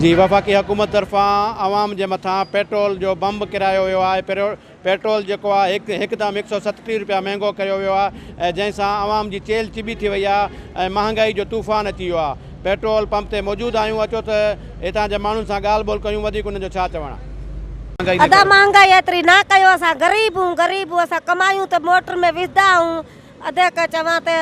جي وفاقي حڪومت طرفان عوام جي مٿان پيٽرول جو بمب ڪيرايو ويو آهي پيٽرول جيڪو آهي هڪ هڪدم هڪ سئو ستٽيهه رپيا مهنگو ڪيو ويو آهي ۽ جنهن سان عوام جي چيلهه چٻي ٿي وئي آهي ۽ مهانگائي جو طوفان اچي ويو آهي پيٽرول پمپ تي موجود آهيون اچو ته هتان جي ماڻهن سان ڳالهه ٻولهه ڪيون وڌيڪ انهن جو ڇا چوڻ آهي. ادا مهانگائي ايتري نه ڪيو اسان غريب هون غريب هون اسان ڪمايون ته موٽر ۾ وجهدا هون ادي کي چوان ته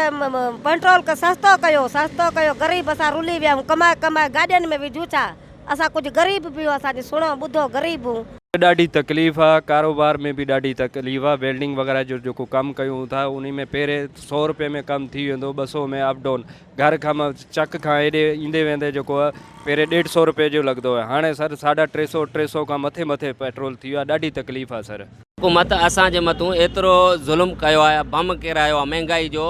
پيٽرول کي سستو ڪيو سستو ڪيو غريب اسان رلي ويا آهيون ڪمائي ڪمائي گاڏين ۾ وجهون ڇا اسان ڪجهه غريب به آهيون اسان جي سڻو ٻڌو غريب هون. ڏاڍي تڪليف آ ڪاروبار ۾ به ڏاڍي تڪليف آ ويلڊنگ وغيره جو جيڪو ڪم ڪيون ٿا انهي ۾ پهرين سو روپئي ۾ ڪم ٿي ويندو ٻه سو ۾ اپ ڊائون گهر کان مان چڪ کان هيڏي ايندي ويندي جيڪو آ پهرين ڏيڍ سو روپئي جو لڳندو هو هاڻي سر ساڍا ٽي سو ٽي سو کان مٿي مٿي پيٽرول ٿي ويو آ ڏاڍي تڪليف آ سر. حڪومت اسان جي مٿون ايترو ظلم ڪيو آهي بم ڪيرايو آهي مهنگائي جو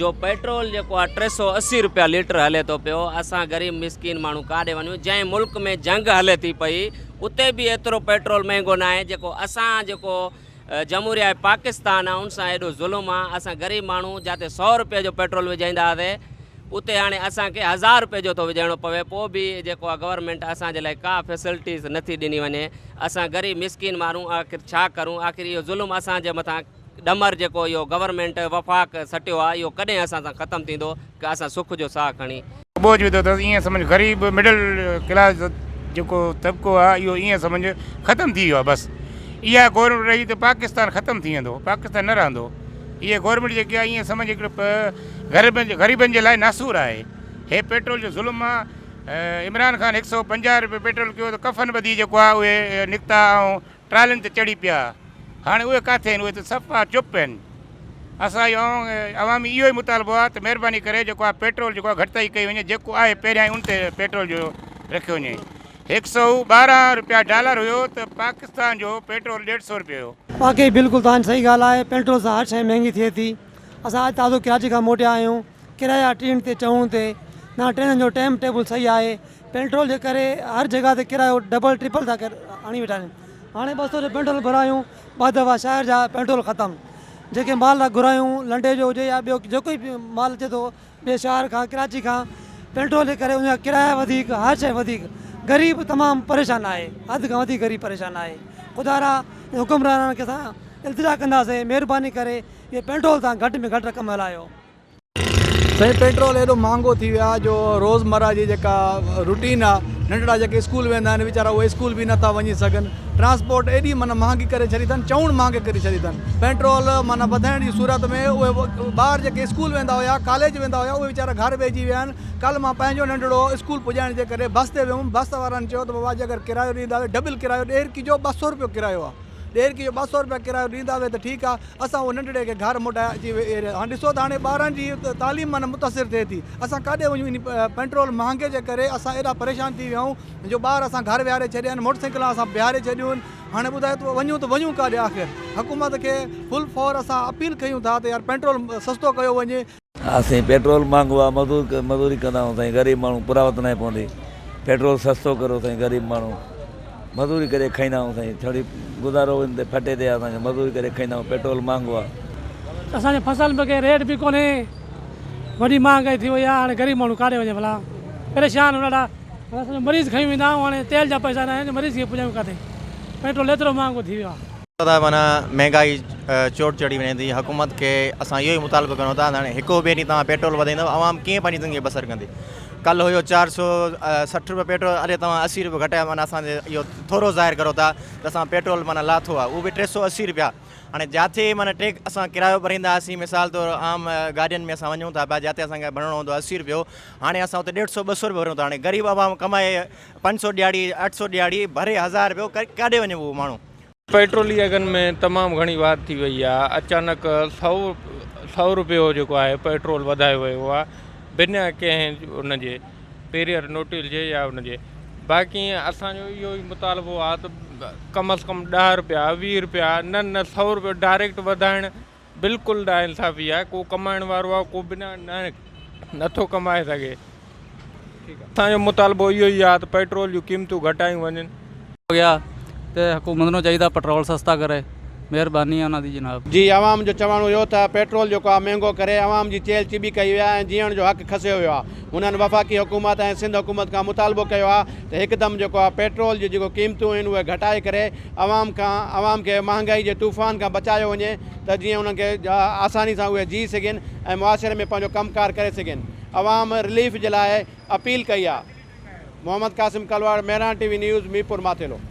جو پيٽرول جيڪو آهي 380 روپيا ليٽر هلي ٿو پيو اسان غريب مسڪين ماڻهو ڪاڏي وڃون جنهن ملڪ ۾ جنگ هلي ٿي پئي اتي به ايترو پيٽرول مهنگو ناهي جيڪو اسان جيڪو جمهوريه پاڪستان آهي ان سان ايڏو ظلم آهي اسان غريب ماڻهو جاتي 100 روپيه جو پيٽرول وجهائيندا هئاسي اتي هاڻي اسان کي هزار روپيه جو ٿو وجهائڻو پوي پوء به جيڪو آهي گورنمينٽ اسان جي لاء ڪا فيسلٽيز نٿي ڏني وڃي اسان غريب مسڪين ماڻهو آخر ڇا ڪرون آخر اهو ظلم اسان جي مٿان ڏمر جيڪو اهو گورنمينٽ وفاق سٽيو آهي اهو ڪڏهن اسان سان ختم ٿيندو ڪه اسان سک جو ساهه کڻي. بوجهه وڌو اٿس ائين سمجهه غريب مڊل ڪلاس جيڪو طبقو آهي اهو ائين سمجهه ختم ٿي ويو آهي بس اها گورنمينٽ رهي ته پاڪستان ختم ٿي ويندو پاڪستان نه رهندو اها گورنمينٽ جيڪي آهي ائين سمجهه هڪڙو غريبن غريبن جي لاء ناسور آهي هي پيٽرول جو ظلم آهي عمران خان هڪ سئو 50 روپيه پيٽرول ڪيو ته ڪفن ٻڌي جيڪو آهي اهي نڪتا ۽ ٽرالين تي چڙهي پيا هاڻي اهي ڪاٿي آهن اهي ته صفا چپ آهن اسان جو عوامي اهو ئي مطالبو آهي ته مهرباني ڪري جيڪو آهي پيٽرول جيڪو آهي گهٽتائي ڪئي وڃي جيڪو آهي پهريان ان تي پيٽرول جو رکيو وڃي هڪ سئو 12 روپيا ڊالر هيو ته پاڪستان جو پيٽرول ڏيڍ سئو روپيو هيو. واقعي بلڪل توهان جي صحيح ڳالهه آهي پيٽرول سان هر شيء مهنگي ٿئي ٿي اسان اڄ تازو ڪراچي کان موٽيا آهيون ڪرايا ٽين تي چئون تي نه ٽرينن جو ٽيم ٽيبل صحيح آهي پيٽرول جي ڪري هر جڳهه تي ڪرايو ڊبل ٽرپل ٿا ڪري هڻي ويٺا آهن هاڻي 200 جو پيٽرول ڀرايون ٻه دفعا شهر جا پيٽرول ختم جيڪي مال ٿا گهرايون لنڊي جو هجي يا ٻيو جيڪو به مال اچي ٿو ٻئي شهر کان ڪراچي کان پيٽرول جي ڪري ان جا ڪرايا وڌيڪ هر شيء وڌيڪ غريب تمام پريشان آهي حد کان وڌيڪ غريب پريشان آهي خدارا حڪمرانن کي اسان التجا ڪنداسين مهرباني ڪري اهي پيٽرول تان گهٽ ۾ گهٽ رقم هلايو. سائين پيٽرول ايڏو مهانگو ٿي ويو آهي جو روز مره جي جيڪا روٽين آهي ننڍڙا جيڪي اسڪول ويندا آهن ويچارا اهي اسڪول به نٿا وڃي سگهن ٽرانسپورٽ ايڏي معنيٰ مهانگي ڪري ڇڏي اٿن چئوڻ مهانگي ڪري ڇڏي اٿن پيٽرول معنيٰ وڌائڻ جي صورت ۾ اهي ٻار جيڪي اسڪول ويندا هيا ڪاليج ويندا هيا اهي ويچارا گهر ويهجي ويا آهن ڪالهه مان پنهنجو ننڍڙو اسڪول پڄائڻ جي ڪري بس تي ويم بس وارن چيو ته بابا جيڪر ڪرايو ڏيندا ڊبل ڪرايو ڏيرڪي جو 200 روپيو ڪرايو آهي ڏيرڪي جو 200 روپيا ڪرايو ڏيندا وي ته ٺيڪ آ، اسان اهو ننڍڙي کي گهر موٽائي اچي ويهي هاڻ ڏسو ته هاڻي ٻارن جي تعليم معنيٰ متاثر ٿئي ٿي اسان ڪاڏي وڃون انهي پيٽرول مهانگي جي ڪري اسان ايڏا پريشان ٿي ويا آهيون جو ٻار اسان گهر ويهاري ڇڏيا آهن موٽر سائيڪلان اسان بيهاري ڇڏيون آهن هاڻي ٻڌايو ته وڃون ته وڃون ڪاڏي آخر حڪومت کي فل فور اسان اپيل ڪيون ٿا ته يار پيٽرول سستو ڪيو وڃي. ها سائين پيٽرول مھانگو آ مزور مزوري ڪندا آھيون سائين غريب ماڻھو پراوت ناھي پوندي پيٽرول سستو ڪريو سائين غريب ماڻھو مزوري ڪري کائيندا آھيون سائين ڇڙي گذارو ان تي ڦٽي تي آ اسان جو مزوري ڪري کائيندا آھيون پيٽرول مھانگو آ. اسان جي فصل ۾ ڪي ريٽ به ڪونهي وڏي مهانگائي ٿي وئي آهي هاڻي غريب ماڻهو ڪاڏي وڃي ڀلا پريشان آهيون ڏاڍا اسان جو مريض کڻي ويندا آهيون هاڻي تيل جا پئسا ناهن مريض کي پڄايون ڪاٿي پيٽرول ايترو مهانگو ٿي ويو آهي. ته معنيٰ مهنگائي چوٽ چڙهي وڃي ٿي حڪومت کي اسان اهو ئي مطالبو ڪريون ٿا ته هاڻي هڪ ٻئي ڏينهن توهان پيٽرول وڌائيندو عوام ڪيئن پنهنجي زندگي بسر ڪندي ڪلهه هيو 460 روپيا پيٽرول اڄ توهان 80 روپيا گهٽايا معنيٰ اسان تي اهو ٿورو ظاهر ڪرو ٿا ته اسان پيٽرول معنيٰ لاٿو آهي اهو به 380 روپيا هاڻي جاٿي معنيٰ ٽي اسان ڪرايو ڀريندا هئاسين مثال طور عام گاڏين ۾ اسان وڃون ٿا پيا جاتي اسان کي ڀرڻو هوندو آهي 80 روپيو هاڻي اسان اتي ڏيڍ سو 200 روپيو ڀريون ٿا هاڻي غريب عوام ڪمائي 500 ڏيهاڙي 800 ڏيهاڙي ڀري 1000 روپيو ڪاڏي وڃي اهو ماڻهو. پيٽرولي اگهن ۾ تمام گهڻي واڌ ٿي وئي آهي اچانڪ سئو روپيو جيڪو آهي پيٽرول وڌايو ويو آهي بنا ڪنهن ان جي پيريئر نوٽيل جي يا ان جي باقي اسان جو اهو ئي مطالبو آهي ته ڪم از ڪم 10 روپيا 20 روپيا نه نه سئو روپيو ڊائريڪٽ وڌائڻ بلڪل نا انصافي آهي ڪو ڪمائڻ وارو آهي ڪو بنا نٿو ڪمائي سگهي اسان جو مطالبو اهو ئي آهي ته پيٽرول جون قيمتون گهٽايون وڃن. ਹੋ ਗਿਆ ਤੇ ਹਕੂਮਤ ਨੂੰ ਚਾਹੀਦਾ ਪੈਟਰੋਲ ਸਸਤਾ ਕਰੇ مهرباني آهي انهن جي جناب. جي عوام جو چوڻ هيو ته پيٽرول جيڪو آهي مهنگو ڪري عوام جي چيلهه چٻي ڪئي وئي آهي ۽ جيئڻ جو حق کسيو ويو آهي. هنن وفاقي حڪومت ۽ سنڌ حڪومت کان مطالبو ڪيو آهي ته هڪدم جيڪو آهي پيٽرول جون جيڪو قيمتون آهن اهي گهٽائي ڪري عوام کان عوام کي مهانگائي جي طوفان کان بچايو وڃي ته جيئن انهن کي آساني سان اهي جي سگهن ۽ معاشري ۾ پنهنجو ڪم ڪار ڪري سگهن. عوام رليف جي لاء اپيل ڪئي آهي. Muhammad Qasim Kalwar, Mehran T V news, Mirpur Mathelo.